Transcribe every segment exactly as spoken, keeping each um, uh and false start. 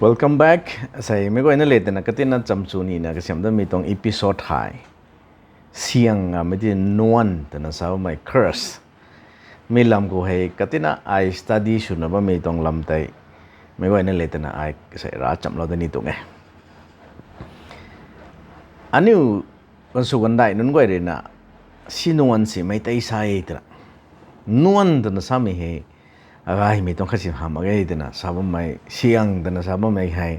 Welcome back. Asei meic guayna le twna katina chamchu nina kasiam damei tuang episode hei, syang a mei ti nuan twna sa bammei curse. Mi lam khou hei katina ai study swna bammei tuang lam tei meic guayna le twna ai asei ra chamlou da ni tuang e. Aniu kansw kandaih nunc guay ruina, si nuan simei tei sa e twna, nuan twna samei hei, agaymei tuang khatsi hamh mak ge twna sa bammei, syang twna sa bammei hei,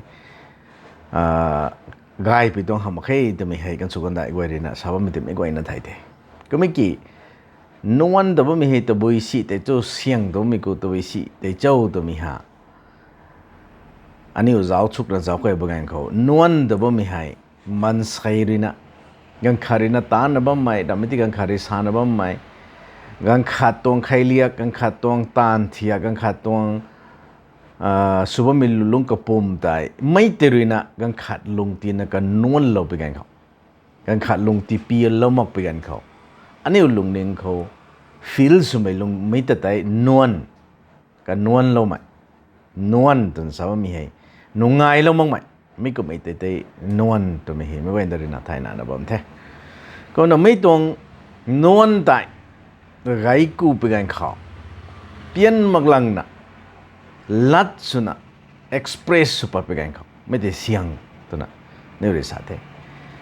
gaypui tuang hamh mak khe twmei hei kansw kandaih guay ruina sa bammei twmei guayna thay the. Kummei ki, nuan ta bammei hei tabui si tei cho, syang ta bammei khou tabui si tei cho twmei ha, aniu zauc chukna zauc kay ba ganv khou, nuan ta bammei hei maansei ruina, ganv khat ruina taanna bammei, rammei ti ganv khat rui sana bammei, ganv khat tuang kheiliak, ganv khat tuang taanv thiak, ganv khat tuang sw bammei lungc kapwm tei mei tei ruina ganv khat lung tina kanuanlou pui ganv khou, ganv khat lung tipianlou mak pui ganv khou, aniu lungning khou feel swmei lungmei ta tei nuan, kanuanloumei, nuan twna sa bammei hei, nungailou makmei, mi kummei tei tei nuan twmei hei meic guayna ruina thaynana bam the. Kumna mi tuang nuan tei gay ku pui ganv khou, pian mak langna, lat swna, express sw pat pui ganv khou mei tei syang twna aniu rui sa the.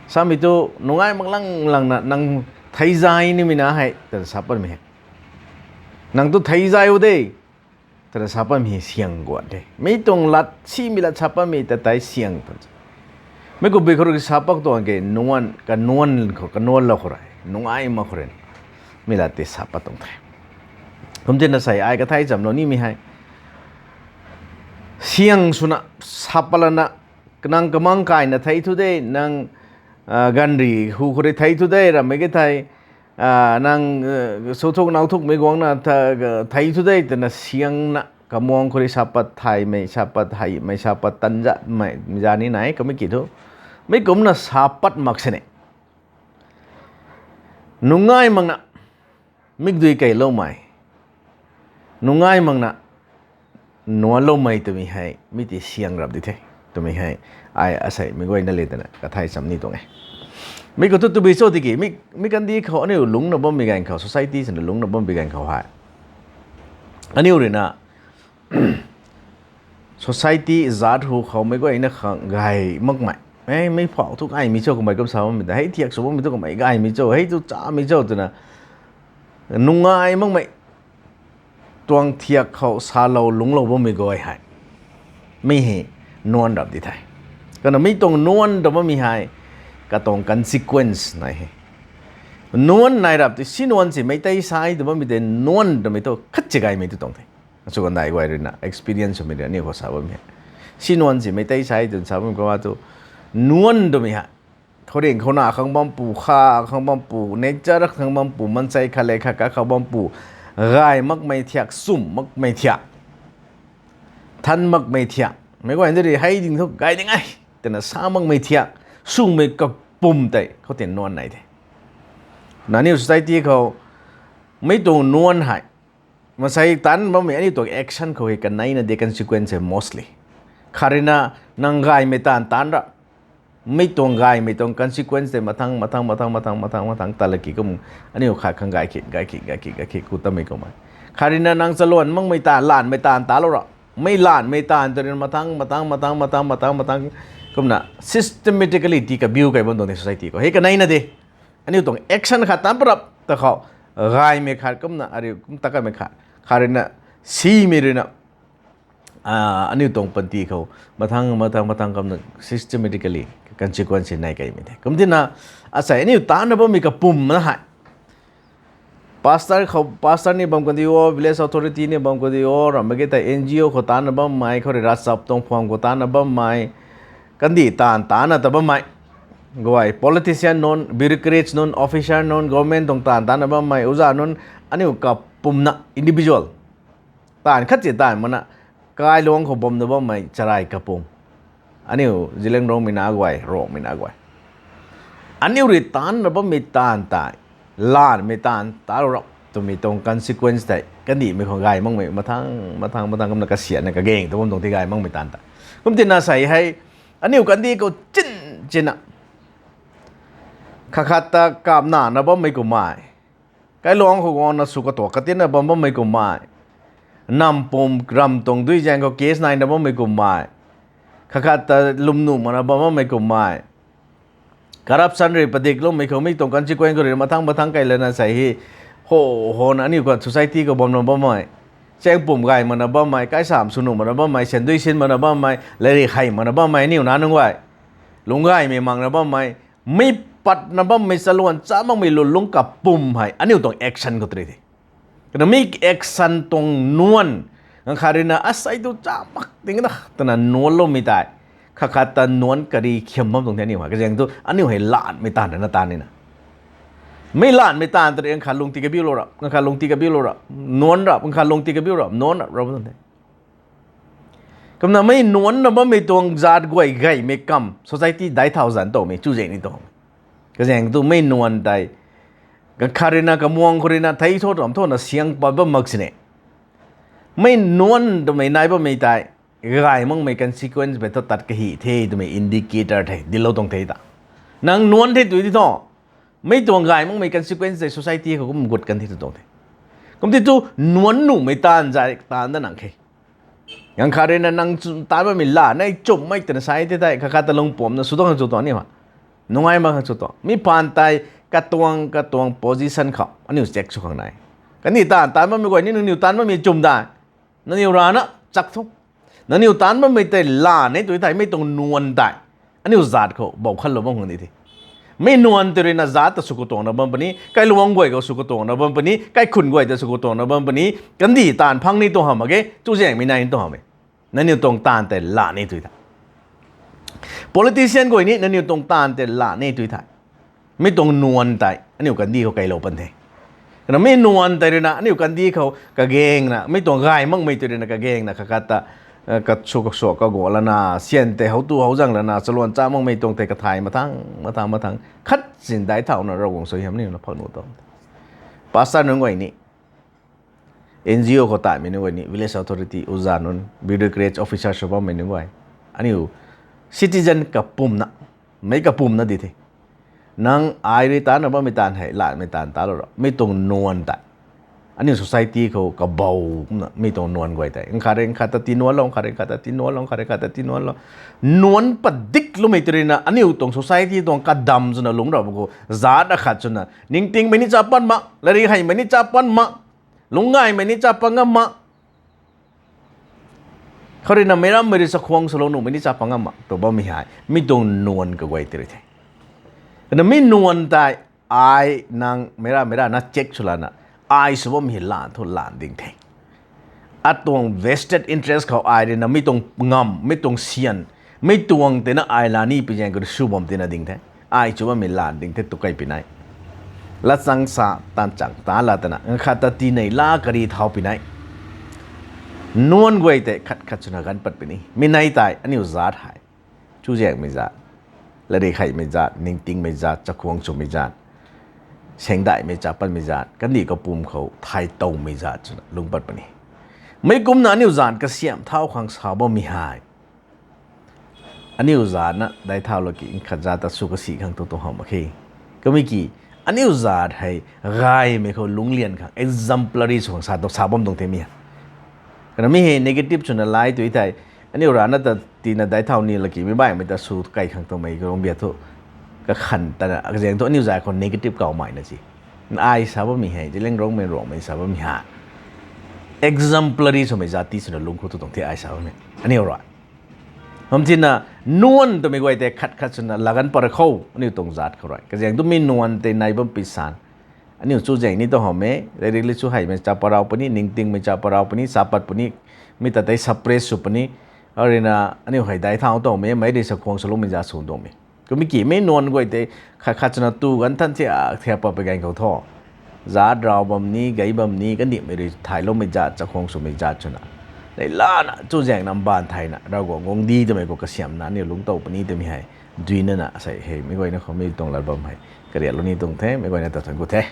Samei tu, nungai mak lang langna nang theizay nimei na hei twna sa patmei hei, nang tu theizay u de twna sa patmei hei syang guan the. Mi tuang lat, simei lat sa patmei ta tei syang twna, mei khou bui khou rui sa pat tuang ke, nuan, kanuan khou, kanuanlou khou rui nungai mak khou rui, mi lat tei sa pat tuang the. Kumtina asei ai kathai chamlou nimei hei, syang swna, sa pat lana, nang kamang kaina thei thu de, nang ganvri hu khou rui thei thu de, rammei ke thei, nang suthuk nauthukmei guangna thei thu de twna syangna, kamuang khou rui sa pat thaymei, sa pat heimei, sa pat tanzatmei za ni nai, kummei ki thu, mi kumna sa pat mak sini, nungai makna, mikdui keiloumei, nungai makna, nuanloumei twmei hei mi tei syang rap di the twmei hei, ai asei meic guayna le twna kathai cham ni tuang e. Mi khou thu tabui cho tiki, mi, mi kandih khou aniu lungcna bammei ganv khou, society swna lungcna bammei ganv khou hei, aniu ruina society zat hu khou meic guayna khang gay makmei, e, meic phau thu gaymei cho, kamei kum sa bammei ta, hei thiak sw bammei thu kamei gaymei cho, hei thu chamei cho twna, nungai makmei tuang thiak khou salou lungclou bammei guay hei, mi hei nuan rap di the. Kana mi tuang nuan ta bammei hei, katuang consequence nai he. Nuan nai rap tei, si nuan simei tei sa e tw bammei tei nuan twmei thu khatsi gaymei tu tuang the. Sw kandai guay ruina experience swmei rui aniu khou sa bammei hei, si nuan simei tei sa e twna sa bammei khou thu, nuan twmei hei, khouringh khou na khang bampu, kha khang bampu, nature khang bampu, maansei khat le khat ka khang bampu, gay makmei thiak, sum makmei thiak, than makmei thiak, meic guay na rui hei ding thu gay ding e twna sa makmei thiak, swmei kapwm tei khou tei nuan nai the. Nangniw society khou mi tuang nuan hei, maansei taanc bammei aniu tuang action khou hei kaneina de consequence hei mostly. Khat ruina nang gaymei taanv taanc ra, mi tuang gaymei tuang consequence tei mathang, mathang, mathang, mathang, mathang, mathang ta laki kum, aniu khat khang gay khit, gay khit, gay khit, gay khit ku tamei kummei. Khat ruina nang chaluan makmei taanv, lanmei taanv taanclou ra, mei lanmei taanv tw ruina mathang, mathang, mathang, mathang, mathang, mathang, kumna systematically tii kabiu kai bam tuang de society khou. Hei kaneina de. Aniu tuang action khat taanc parap ta khou, gaymei khat kumna, ariu kum ta kamei khat, khat ruina, simei ruina, aniu tuang panty khou mathang, mathang, mathang kumna systematically consequence nai kaimei the. Kumtina, asei aniu taancna bammei kapwm na hei, pastor khou, pastor ni bam kadi o, village authority ni bam kadi o, rammei ke tei N G O khou taancna bammei, khou rui ravchap tuang phuam khou taancna bammei, kandih taanv taancna ta bammei guay, politician nunc, bureaucrats nunc, officer nunc, government tuang taanv taancna bammei, uza nunc, aniu kapwmna individual taanv khat si taanv makna, kailuangc khou bamna bammei charai kapwm, aniu Zeliangrongmei na guay, Rongmei na guay, aniu rui taancna bammei taanv tei, lanmei taanv taanclou ra twmei tuang consequence tei kandihmei khou gay makmei mathang, mathang, mathang kumna kasiatna kageng tu bam tuang tei gay makmei taanv tei. Kum tina sei hei, aniu kandih khou chin china, khat khat ta kapnana bammei kummei, kailuang khou guangna sw katuak katinna bam bammei kummei, nampum ram tuang dui zaeng khou case naina bammei kummei, khat khat ta lwmnuh makna bam bammei kummei, corruption rui padikloumei khou mi tuang consequence khou rui mathang mathang kai lana sei hei, ho, hona aniu khou society khou bamna bammei, chaeng pum gay makna bammei, kaisamv swnuh makna bammei, syan dui sin makna bammei, lerik hei makna bammei, aniu nac nunc guay lungc gaymei makna bammei, mi patna bammei, chaluan cha makmei lwnlung kapwm hei aniu tuang action khou tei the. Kana mi action tuang nuan, ganv khat ruina asei tu cha mak ding na twna nuanloumei tei, khat khat ta nuan kari khiam bam tuang the aniu hei. Kazaeng thu aniu hei lanmei taanv rana taanv nina, mi lanmei taanv tei ganv khat lungti kabiulou rap, ganv khat lungti kabiulou rap, nuan rap, ganv khat lungti kabiu rap, nuan rap rap tuang the. Kumna mi nuanna bammei tuang zaat guay gaymei kam society daic thau zanc towmei chuzaeng ni tuang. Kazaeng thu mi nuan tei, ganv khat ruina kamuang khou ruina thei tho ram thona siang pat bam mak sini, mi nuan twmei nai bammei tei gay makmei consequence bey thu tat kahi the twmei indicator the, dinclou tuang the ta. Nang nuan the tw di thu, mi tuang gay makmei consequence tei society khou kum gut kan the tw tuang the. Kum ti thu nuan nuhmei taanv zay taanv da nang khe. Ganv khat ruina nang taanv bammei la nai chumhmei twna sa the tei, khat khat ta lungpuamcna sw tuang khang sw tuang aniu ha. Nungai mak khang sw tuang. Mi phaan tei katuang katuang position khou aniu check sw khang nai. Kandih taanv taanv bammei guay ni nangniw taanv bammei chum dai, nangniw rana chak thu, nangniw taanv bammei tei la ni tw thei mi tuang nuan tei aniu zaat khou bou khanlou bam khang di the. Mi nuan tei ruina zaat ta sw katuangna bam puni, kailuang guay khou sw katuangna bam puni, kaikhun guay ta sw katuangna bam puni, kandih taanv phang ni tuang hamh mak ge, chuzaengmei nai ni tuang hamh e. Nangniw tuang taanv tei la ni tw thei, politician guay ni nangniw tuang taanv tei la ni tw thei, mi tuang nuan tei aniu kandih khou keylou pan the. Kana mi nuan tei ruina aniu kandih khou kagengna, mi tuang gay makmei tei ruina kagengna khat khat ta, eh, kasw kasuak kagualana, syan tei how tu how zang lana, chaluan cha makmei tuang tei kathay mathang mathang mathang khat sin daic thauna Ravguangc suaihiam niw na phak nuh tuang. Pastor nunc guay ni, N G O khou taimei nunc guay ni, village authority, uza nunc, bureaucrats, officer sw bammei nunc guay, aniu citizen kapwmna, meic kapwmna di the. Nang ai rui taanna bammei taanv hei lanmei taanv talou ra, mi tuang nuan tei aniu society khou kabou kumna mi tuang nuan guay tei, nkhat rui nkhat ta tinuanlou, nkhat rui nkhat ta tinuanlou, nkhat rui nkhat ta tinuanlou, nuan padikloumei tei ruina aniu tuang society tuang kadam swna lungc rap khou zaat akhat swna ningtingmei ni cha pat mak, lerik heimei ni cha pat mak, lungc gaymei ni cha pat ngam mak, khou ruina meic rammei rui chakhwang swlou nuhmei ni cha pat ngam mak tw bammei hei mi tuang nuan kaguay tei rui the. Kana mi nuan tei ai nang meic ra meic rana check sw lana, ai sw bammei hei lan thu lan ding the. Atuang vested interest khou ai ruina mi tuang ngam, mi tuang syan, mi tuang teina ai la ni pi zaeng khou sw bam tina ding the. Ai sw bammei lan ding the tw kai pi nai. Latchang sa, taanv chang ta la tana, nkhat ta tinei la kari thau pi nai. Nuan guay tei khat khat swna ganv pat pi ni. Mi nei tei aniu zaat hei chuzaengmei zaat, lerik heimei zaat, ningtingmei zaat, chakhwang swmei zaat, sengdaihmei cha patmei zaat, kandih kapwm khou thay towmei zaat swna lungc pat puni. Meic kumna aniu zaat kasiamh thau khang sa bammei hei, aniu zaatna daic thau laki nkhat zaat ta sw kasi khang thu tuang hamh mak khe. Kumei ki, aniu zaat hei gaymei khou lungclian khang, exemplary sw khang sa, sa bam tuang the mi hei. Kana mi hei negative swna lai tw thei, aniu rana ta tina daic thau ni laki meic baihmei ta sw kai khang tuangmei karung bia thu, kakhan tana kazaeng thu aniu zaat khou negative kawmeina si. Ai sa bammei hei, Zeliangrongmei Ruangmei sa bammei hei exemplary swmei zaat ti swna lungc khou tu tuang the ai sa bammei. Aniu rui hamh tina nuan twmei guay tei khat khat swna laganv pat khou aniu tuang zaat khou rui. Kazaeng tu mi nuan tei nai bam pi san, aniu chuzaeng ni tuang hamh e, lerik li chu heimei cha parau puni, ningtingmei cha parau puni, sa pat puni, mi ta tei suppress sw puni, aruina aniu hei daic thau tuangmei, meic rui chakhwang swloumei zaat sw tuangmei. Kumei ki mi nuan guay tei khat khat swna tu ganv than thiak thiak pat pui ganv khou thu, zaat rau bam ni, gei bam ni, kandihmei rui thayloumei zaat, chakhwang swmei zaat swna, nei lana chuzaengna mbaanv thayna Ravguangc guangcdic twmei khou kasiamhna aniu lungc tow puni twmei hei, duinana sei hei meic guayna khou mi tuang lat bam hei kariatlou ni tuang the, meic guayna ta thuanc ku the.